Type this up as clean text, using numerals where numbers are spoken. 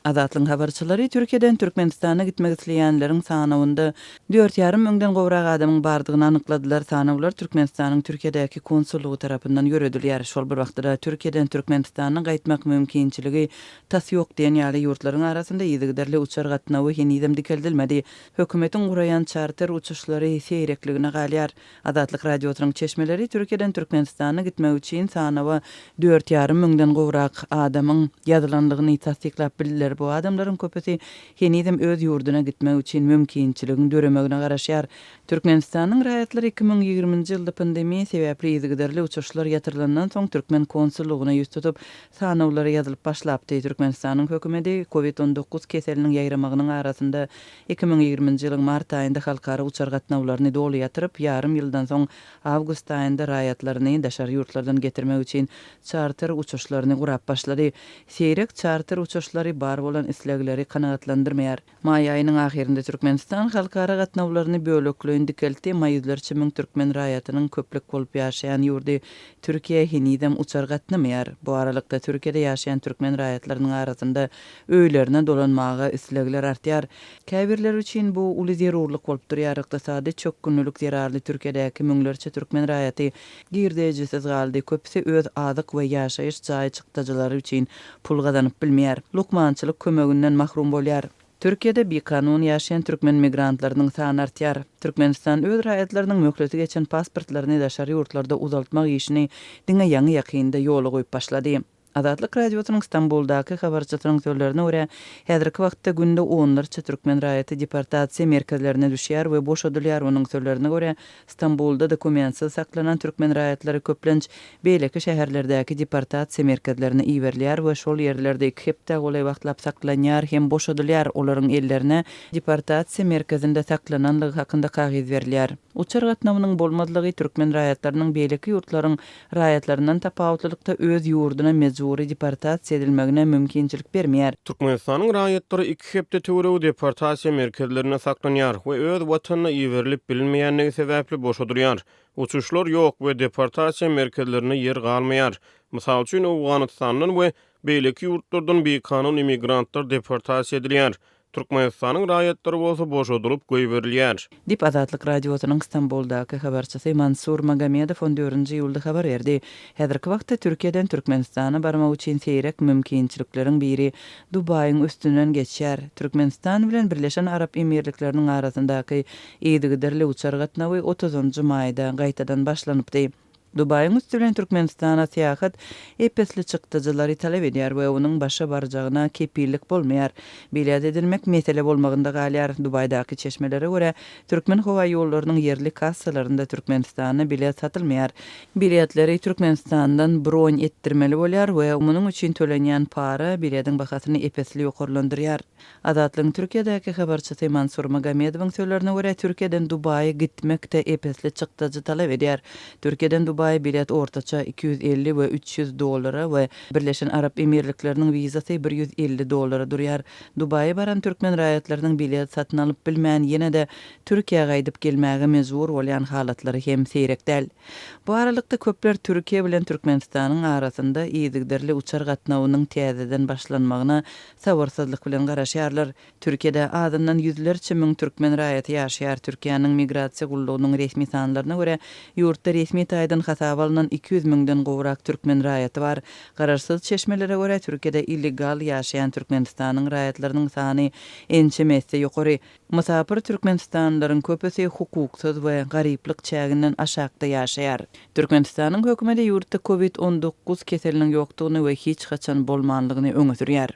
Azatlygyň habarçylary Türkiýeden Türkmenistana gitmek isleýänleriň sanawynda dört ýarym müňden gowrak adamyň bardygyny anykladylar. Sanawlar Türkmenistanyň Türkiýedäki konsullygy tarapyndan ýöredilýär. Şol bir wagtda-da Türkiýeden Türkmenistana gaýtmak mümkinçiligi tas ýok diýen ýaly ýurtlaryň arasynda yzygiderli uçar gatnawy henizem dikeldilmedi. Hökümetiň guraýan çarter uçuşlary seýrekligine galýar. Azatlyk Radiosynyň çeşmeleri Türkiýeden Türkmenistana gitmek üçin sanawa dört ýarym müňden gowrak adamyň ýazylandygyny tassyklap bildiler. Bu adamlaryň köpüsi henizem öz ýurduna gitmek üçin mümkinçiligiň döremegine garaşýar. Türkmenistanyň raýatlary 2020-nji ýylda pandemiýa sebäpli yzygiderli uçuşlar ýatyrylandan soň türkmen konsullygyna ýüz tutup, sanawlara ýazylyp başlapdy. Türkmenistanyň hökümeti Covid 19 keseliniň ýaýramagynyň arasynda 2020-nji ýylyň mart aýynda halkara uçar gatnawlaryny doly ýatyryp, ýarym ýyldan soň awgust aýynda raýatlaryny daşary ýurtlardan getirmek üçin çarter uçuşlaryny gurap başlady. Seýrek çarter uçuşlary bar bolan islegleri kanagatlandyrmaýar. Maý aýynyň ahyrynda Türkmenistan halkara gatnawlaryny bölekleýin dikeltdi, emma ýüzlerçe müň türkmen raýatynyň köplük bolup ýaşaýan ýurdy Türkiýä henizem uçar gatnamaýar. Bu aralykda, Türkiýede ýaşaýan türkmen raýatlarynyň arasynda öýlerine dolanmaga islegler artýar. Käbirleri üçin bu uly zerurlyk bolup durýar. Ykdysady çökgünlilik zerarly Türkiýedäki müňlerçe türkmen raýaty girdejisiz galdy, köpüsi öz azyk we ýaşaýyş jaý çykdajylary üçin pul gazanyp bilmeýär, lukmançylyk kömeginden mahrum bolýar. Türkiýede bikanun ýaşaýan türkmen migrantlarynyň sany artýar. Türkmenistan öz raýatlarynyň möhleti geçen pasportlaryny daşary ýurtlarda uzaltmak işini diňe ýaňy-ýakynda ýola goýup başlady. Azatlyk Radiosynyň Stambuldaky habarçysynyň sözlerine görä, häzirki wagtda günde onlarça türkmen raýaty deportasiýa merkezlerine düşýär we boşadylýar. Onuň sözlerine görä, Stambulda dokumentsiz saklanan türkmen raýatlary köplenç beýleki şäherlerdäki deportasiýa merkezlerine iberilýär we şol ýerlerde iki hepdä golaý wagtlap saklanýar hem boşadylýar, olaryň ellerine deportasiýa merkezinde saklananlygy hakynda kagyz berilýär. Uçar gatnawynyň bolmazlygy türkmen raýatlarynyň beýleki ýurtlaryň raýatlaryndan tapawutlylykda öz ýurduna mejbury deportasiýa edilmegine mümkinçilik bermeýär. Türkmenistanyň raýatlary iki hepde töweregi deportasiýa merkezlerinde saklanýar we öz watanyna iberilip bilinmeýändigi sebäpli boşadylýar. Uçuşlar ýok we deportasiýa merkezlerinde ýer galmaýar. Mysal üçin, Owganystandan we beýleki ýurtlardan bikanun immigrantlar deportasiýa edilýär. Türkmenistanyň raýatlary bolsa boşadylyp goýberilýär. Diýip, Azatlyk Radiosynyň Stambuldaky habarçysy Mansur Magomedow on dördünji iýulda habar berdi. Häzirki wagtda Türkiýeden Türkmenistana barmak üçin seýrek mümkinçilikleriň biri Dubaýyň üstünden geçýär. Türkmenistan bilen Birleşen Arap Emirlikleriniň arasyndaky yzygiderli uçar gatnawy otuzynjy maýda gaýtadan başlanypdy. Dubaýyň üsti bilen Türkmenistana syýahat ep-esli çykdajylary talap edýär we onuň başa barjagyna kepillik bolmaýar. Bilet edinmek mesele bolmagynda galýar. Dubaýdaky çeşmelere görä, Türkmenhowaýollarynyň ýerli kassalarynda Türkmenistana bilet satylmaýar. Biletleri Türkmenistandan bron etdirmeli bolýar we munuň üçin tölenýän para bilediň bahasyny ep-esli ýokarlandyrýar. Azatlygyň Türkiýedäki habarçysy Mansur Magomedowyň sözlerine görä, Türkiýeden Dubaýa gitmek-de ep-esli çykdajy talap edýär. Türkiýeden Dubaýa bilet ortaça 250 we 300 dollara we Birleşen Arap Emirlikleriniň wizasy 150 dollara durýar. Dubaýa baran türkmen raýatlarynyň bilet satyn alyp bilmän, ýene-de Türkiýä gaýdyp gelmäge mejbur bolýan halatlary hem seýrek däl. Bu aralykda, köpler Türkiýe bilen Türkmenistanyň arasynda yzygiderli uçar gatnawynyň täzeden başlanmagyna sabyrsyzlyk bilen garaşýarlar. Türkiýede azyndan ýüzlerçe müň türkmen raýaty ýaşaýar. Türkiýäniň Migrasiýa gullugynyň resmi sanlaryna görä, ýurtda resmi taýdan hasaba alnan 200 müňden gowrak türkmen raýaty bar. Garaşsyz çeşmelere görä, Türkiýede illegal ýaşaýan Türkmenistanyň raýatlarynyň sany ençeme esse ýokary. Mysapyr türkmenistanlylaryň köpüsi hukuksyz we garyplyk çäginden aşakda ýaşaýar. Türkmenistanyň hökümeti ýurtda covid 19 keseliniň ýokdugyny we hiç haçan bolmanlygyny öňe sürýär.